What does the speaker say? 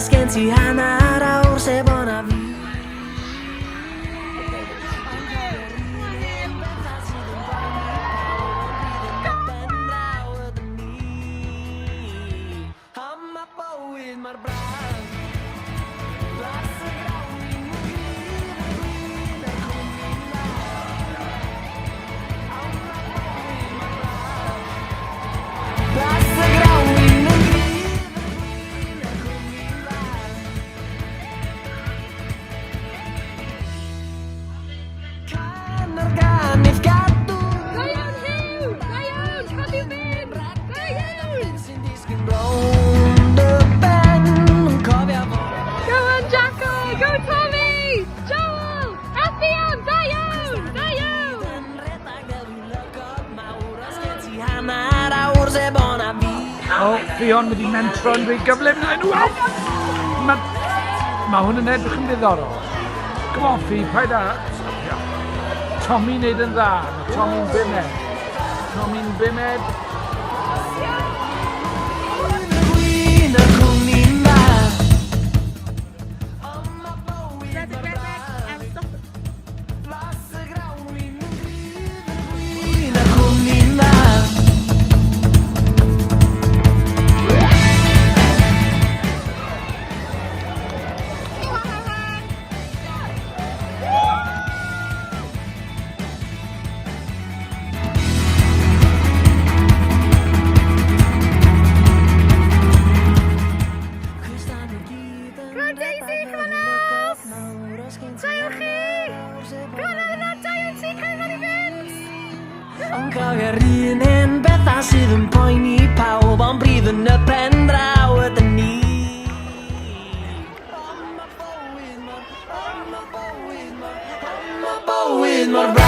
Sgen ti hanner awr sebon a fi. Da iawn, Huw! Da iawn! Cadw fynd! Da iawn! Go on, Jacko! Go, Tommy! Joel! Ffion! Da iawn! Da iawn! O, Ffion wedi mentro'n rhy gyflym na nhw. Mae ma hwn yn edrych yn ddiddorol. Come on, Ffi, paid â... Tommy'n neud yn dda. Mae Tommy'n bumed. Tommy'n bumed. Come on, Daisy! Come on, Els! Da iawn chi! Come on, Eleanor! Da iawn ti! Cael fan i fynd! Ond cofio'r un hen bethau sydd yn poeni pawb, ond bryd yn y pen draw ydyn ni. Ond ma' bywyd mor, ond ma' bywyd mor, ond ma' bywyd mor.